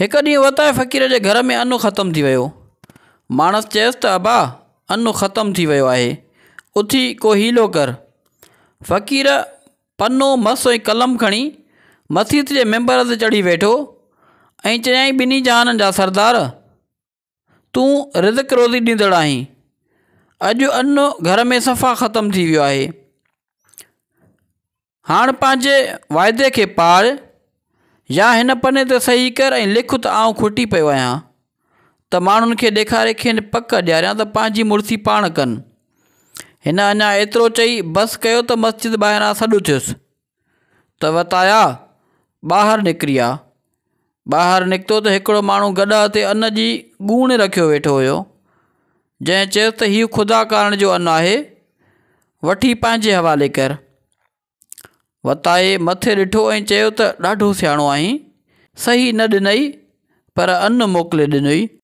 هڪ ڏينهن وتائي فقير جي گهر ۾ ان ختم ٿي ويو. ماڻس چيس ته ابا ان ختم ٿي ويو آهي، اٿي ڪو حيلو ڪر. فقير پنو، مس ۽ قلم کڻي مسيت جي منبر تي چڙهي ويٺو ۽ چيائين ٻنهي جهانن جا سردار! تون رزق روزي ڏيندڙ آهين، اڄ ان گهر ۾ صفا ختم ٿي ويو آهي. هاڻ پنهنجي واعدي کي پاڙ يا هن پني تي صحيح ڪر ۽ لک ته آئون کٽي پيو آهيان ته ماڻهن کي ڏيکاري کين پڪ ڏياريان ته پنهنجي مڙسي پاڻ ڪن. هن اڃا ايترو چئي بس ڪيو ته مسجد ٻاهران سڏ ٿيس ته وتايا ٻاهر نڪري آ. ٻاهر نڪتو ته هڪڙو ماڻهو گڏهه تي ان جي ڳوڻ رکيو ويٺو هيو، جنهن چيس ته هيء خدا ڪارڻ جو ان آهي، وٺي پنهنجي حوالي ڪر. وتائي مٿي ڏٺو ۽ چيو ته ڏاڍو سياڻو آهين، صحيح نه ڏنئي پر ان موڪلي ڏنئي.